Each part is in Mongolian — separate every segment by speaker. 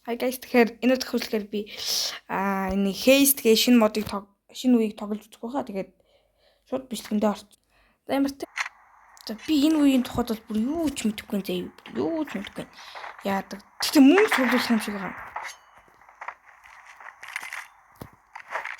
Speaker 1: Hi guys, тэгэхээр энэ удах хөтлөөр би энэ Heist гэх шинэ модыг шинэ үеийг тоглож үзэх байхаа. Тэгээд шууд бичлэгэндээ орч. За ямар ч. За би энэ үеийн тухайд бол бүр юу ч мэдэхгүй юм заяа. Юу ч мэдэхгүй. Яадаг. Тэгтээ мөнгө цуглуулах юм шиг байгаа.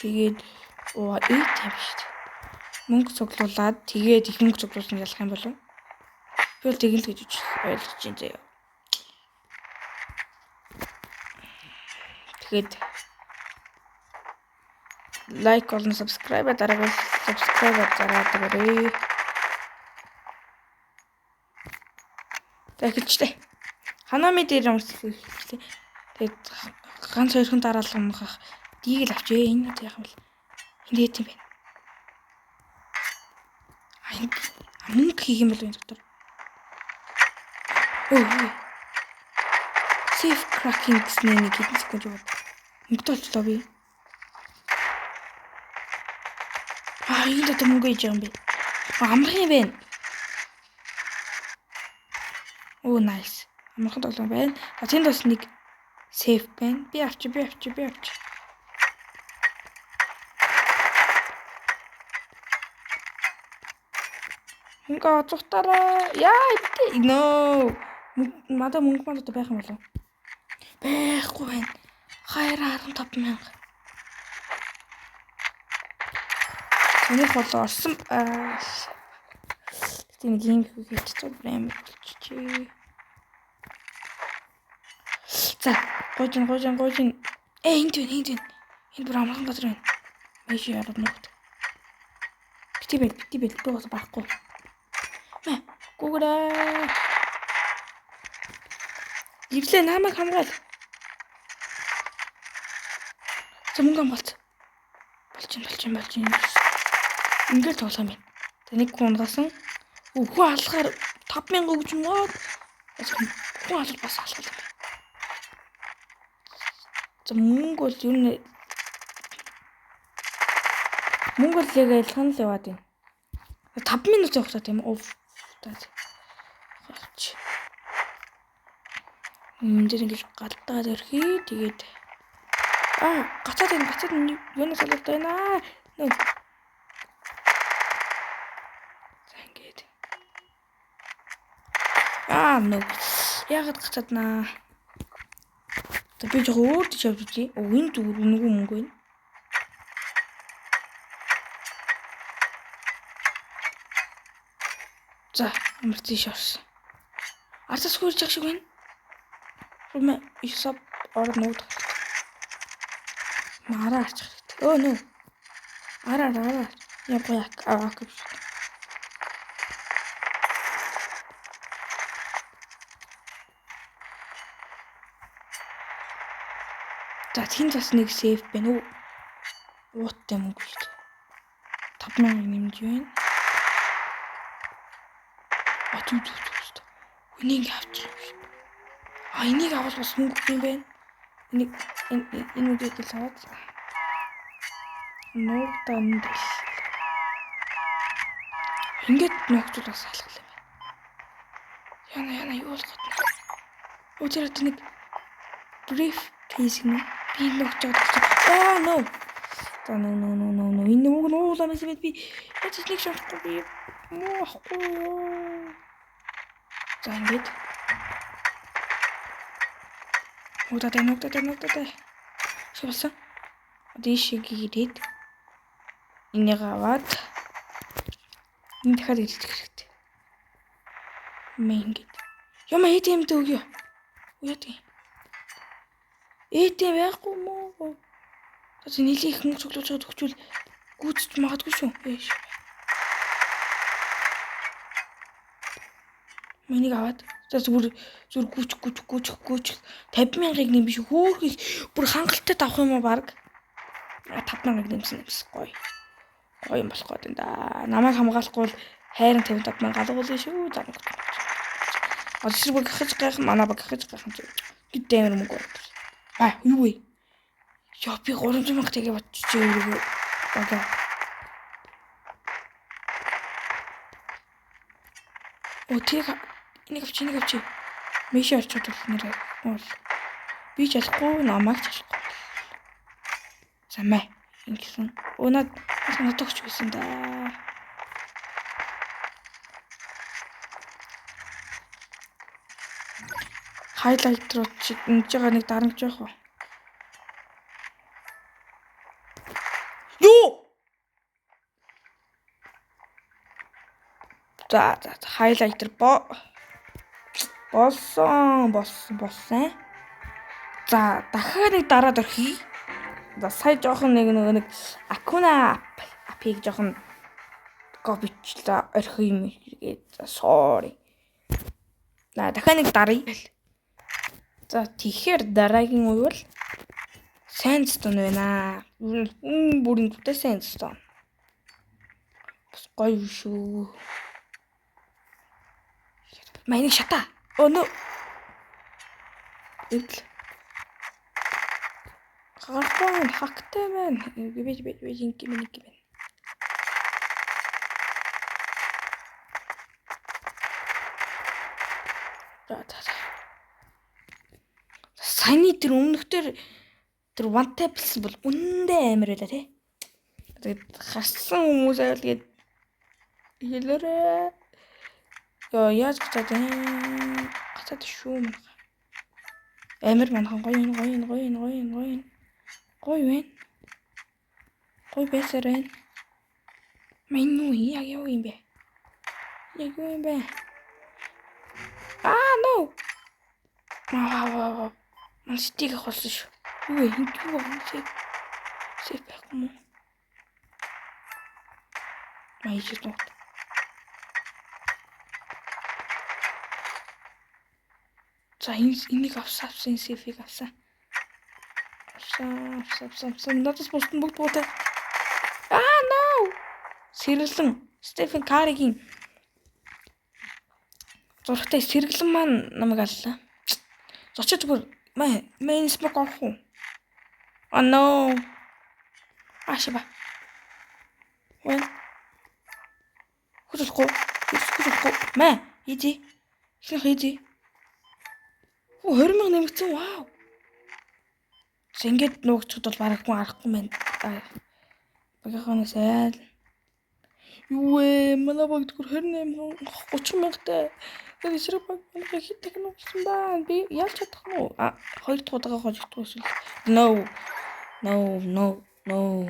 Speaker 1: Тэгээд оо ATM шүү дээ. Мөнгө цуглуулад тэгээд их мөнгө цуглуулсан ялах юм болов. Би бол тэгэн л гэж ойлгож байна заяа. Тэгээд лайк болон subscribe дараагүй subscribe дараад өгөөрэй. За эхэлчихлээ. Ханами дээр ямарч эхэлчихлээ. Тэгээд ганц хоёрхан дараалал унахах дийг л авчээ. Энэ яах юм бол энд хэд юм бэ? Мөнгө хийх юм бол энэ дотор. Өө. Safe cracking гэснээр нэг хэдэн секунд яваад мөнгөтэй болчлоо би. Энэ дотор мөнгө хийж байгаа юм бэ? Амархан юм байна. Оо, nice. Амархан тоглоом байна. За тэнд бас нэг safe байна. Би авчи, би авчи, би авчи. Мөнгө зугтаараа. Яа, no. Мада мөнгө манд одоо байх юм болов? Байхгүй байна. Хайраа 15 мянга. Таних бол орсон. Гэтэ нэг юм хийчихсэн амар болчихжээ. За, гойжин гойжин гойжин. Энд байна, энд байна. Энд бүр амархан газар байна. Маш яруу нүгт. Бити байл, бити байл. Би бас барахгүй. Мэ, гүгрээ. Ирлээ, намайг хамгаал. За мөнгө хамгаалц. Болчин, болчин, болчин. Ингээл тоглох юм байна. За нэг хүн унгасан. Хүн алхахаар 5000 өгч юм уу? Хүн алхах бас алхах юм байна. За мөнгө бол ер нь мөнгө бол яг адилхан л яваад байна. 5 минут явах та тийм үү? Авч. Энэ дээр ингэж галдаад орхий. Тэгээд гацаад байна, гацаад юунаас болоод байна? Нөө. За ингээд. Нөө. Яагаад гацааднаа? За би жоо өөр тийш явж үзье. Оо, энэ зүгээр үнэгүй мөнгө байна. За, ямар тийш орсон. Арцаас хөрж явах шиг байна. Румэ исап ороод нуугдах хэрэгтэй. Мараа арчих хэрэгтэй. Өө нөө. Ара ара ара. Яг гоё ак биш. За тэнд бас нэг сейф байна уу? Ууттай мөнгө шүү дээ. 5000 нэмж байна. Зүг зүг зүг шүү. Энийг авчих юм шиг. Энийг авал бас мөнгө өгөх юм байна. Энийг энэ үгийг л аваад нуугдан дэл. Ингээд нуугчул бас алах юм байна. Яна яна юу болох вэ? Өө тэр одоо нэг brief case юм. Би нуугч байгаа. No. За no no no no no. Энэ мөнгө нуулаа мэт би яаж нэг шарахгүй би муу ахгүй. За ингээд. Нуугдаа нуугдаа нуугдаа. Шиг болсон. Одоо ийшээ гэрээд энийг аваад энэ дахиад ирэх хэрэгтэй. Мэ ингээд. Юм ATM-д өгье. Яа тийм. ATM байхгүй мó. За нийлээ их мөнгө цуглуулж байгаад өгчүүл гүйцэж магадгүй шүү. Ээш. Миний аваад за зүгээр зүгээр гүч гүч гүч гүч 50 мянгаыг нэм биш хөөх их бүр хангалттай давах юм уу баг 5 мянгаыг нэмсэн нэмсэн гоё. Гоё юм болох гээд байна да. Намайг хамгаалахгүй бол хайрын 55 мянга алгуулна шүү. За мөнгө. Одоо эсрэг баг гахаж гайхан манай баг гахаж гайхан гэд амар мөнгө байна. А юу вэ? Яа би 300 мянга тэгээ бодчихжээ өөрийгөө. Бага. Оо тэг энийг авчи энийг авчи. Мэши орчод бол нэрээ. Уул. Би ч алахгүй, намайг ч алахгүй. За мэ. Ингэсэн. Өө над надад өгч байсан да. Хайлайт руу чи ингэж байгаа нэг дарамж явах уу? Юу? За за хайлайтер болсон болсон болсон. За дахиад нэг дараад орхий. За сая жоохон нэг нөгөө нэг Акуна апыг жоохон копичлаа орхи юм гээд. За sorry. За дахиад нэг даръя. За тэгэхээр дараагийн үе бол Sandstone байна. Бүрэн зүгтээ Sandstone. Бас гоё шүү. Майныг шата. Оо нөө. Эвдэл. Гарахгүй хактай байна. Би би би ингэ юм ингэ юм. За за. Саяны тэр өмнөх тэр тэр one tap гэсэн бол үнэндээ амар байлаа тий. Тэгээд харсан хүмүүс айл гээд хэлээрээ. Йоо яаж гацаад вэ? Гацаад шүү манайха. Амар манайхан гоё юм гоё юм гоё юм гоё юм гоё юм. Гоё байна. Гоё байсаар байна. Мэн юу яг юу юм бэ? Яг юу юм бэ? Аа no. Аа. Ман стиг авах болсон шүү. Юу вэ? Энд юу вэ? Safe. Safe байхгүй юм уу? Маяг нут. За энэ энийг авсан авсан safe ийг авсан. Авсан авсан авсан авсан. Надаас бусд нь бүгд буутай. Аа no. Сэргэлэн Стефен Карригийн зурагтай сэргэлэн маань намайг аллаа. Зочид зүгээр мэн smoke авах уу? Oh no. Ашиба. Вэн. Хүсэхгүй. Хүсэхгүй. Мэ, easy. Ихнийх easy. Оо 20 мянга нэмэгдсэн. Вау. За ингээд нуугчхад бол бараг хүн арахгүй байна. Багийнханаас айл. Юу вэ? Манай баг зүгээр 28 30 мянгатай. Тэр эсрэг баг манай хэд дахин нуугдсан ба. Би ялж чадах нь уу? А хоёр дахь удаага хожигдох эсвэл no. No, no, no.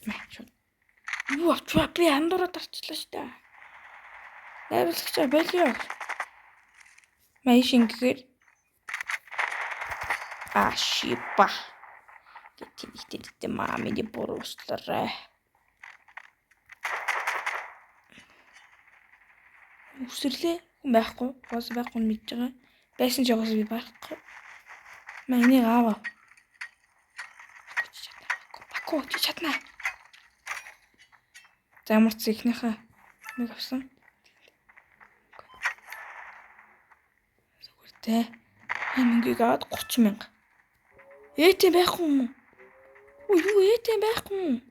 Speaker 1: Мэ шууд. Юу авчваа би андуураад арчлаа штэ. Найруулагчаа болио. Маяш ингэхээр ашиба. Гэт тийм маа миний буруу услаарай. Үсрэрлээ. Хүн байхгүй. Уус байхгүй нь мэдж байгаа. Байсан ч угаас би байхгүй. Маа энийг аава. Баку чи чадна. За ямар ч ихнийхээ нэг авсан. Зүгээр те. Энэ мөнгийг аваад 30 мянга. ATM байхгүй юм уу? Үй юу ATM байхгүй юм уу?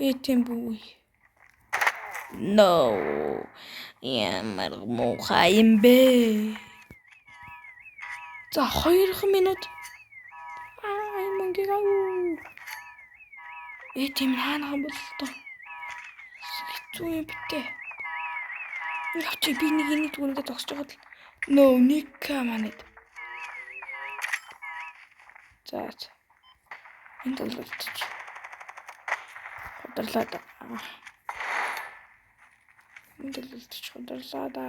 Speaker 1: ATM бүү. No. Ямар муухай юм бэ? За 2 минут. Аа энэ мөнгийг ав. ATM хаана юм бол тоо. Хэцүү юм битээ. Нэг авчи би нэг энийг зүгээр ингээд зогсож байгаад л no Ника манайд. За. Энэ талд хударлаа да. Энэ талд хударлаа да.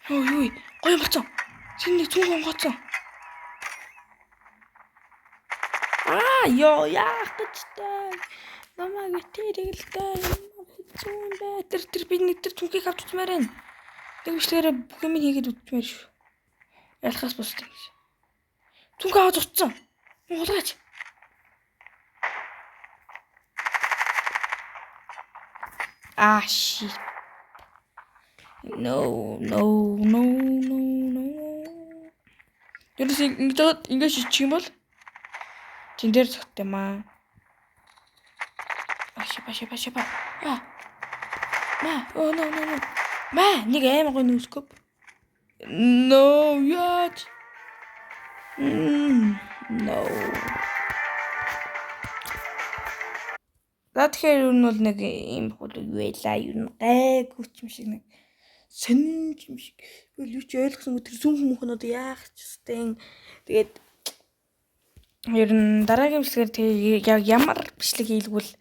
Speaker 1: Йоо юу гоё болцсон. Син нэг цүнх онгоцсон. Аа ёо яах гэж та. Намайг тэргэлтэй ямар хэцүү юм бэ? Тэр тэр би нэг тэр цүнхийг авч үзмээр байна. Нэг бичлэгээрээ бүх юм хийгээд үзмээр шүү. Ялахаас бусд юм. Цүнх аваад утсан. Хулгайч. Аа shit. No, no, no, no, no. Ерөөс ингэж ингэж шичих юм бол тэн дээр цогт юм аа. Ашиг. Шипа, шипа, шипа. Аа. Ма, oh no, no, no. Ма, нэг амар гоё no scope. No, яаж? No. За, тэгэхээр ер нь бол нэг ийм хол юу байлаа, ер нь гайгүй ч юм шиг, нэг сонин юм шиг. Би юу ч ойлгосонгүй, тэр сүм хүмүүхэн одоо яах ч ёстой. Тэгээд ер нь дараагийн бичлэгээр тэгээ яг ямар бичлэг хийлгүүл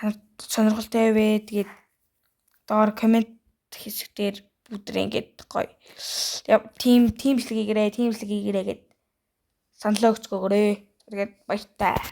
Speaker 1: танад сонирхолтой вэ? Тэгээд доор comment хэсэг дээр бүгд ингээд гоё. Тийм тийм бичлэг хийгээрэй, тийм бичлэг хийгээрэй гэд саналаа өгцгөөгөөрэй. Тэгээд баяртай.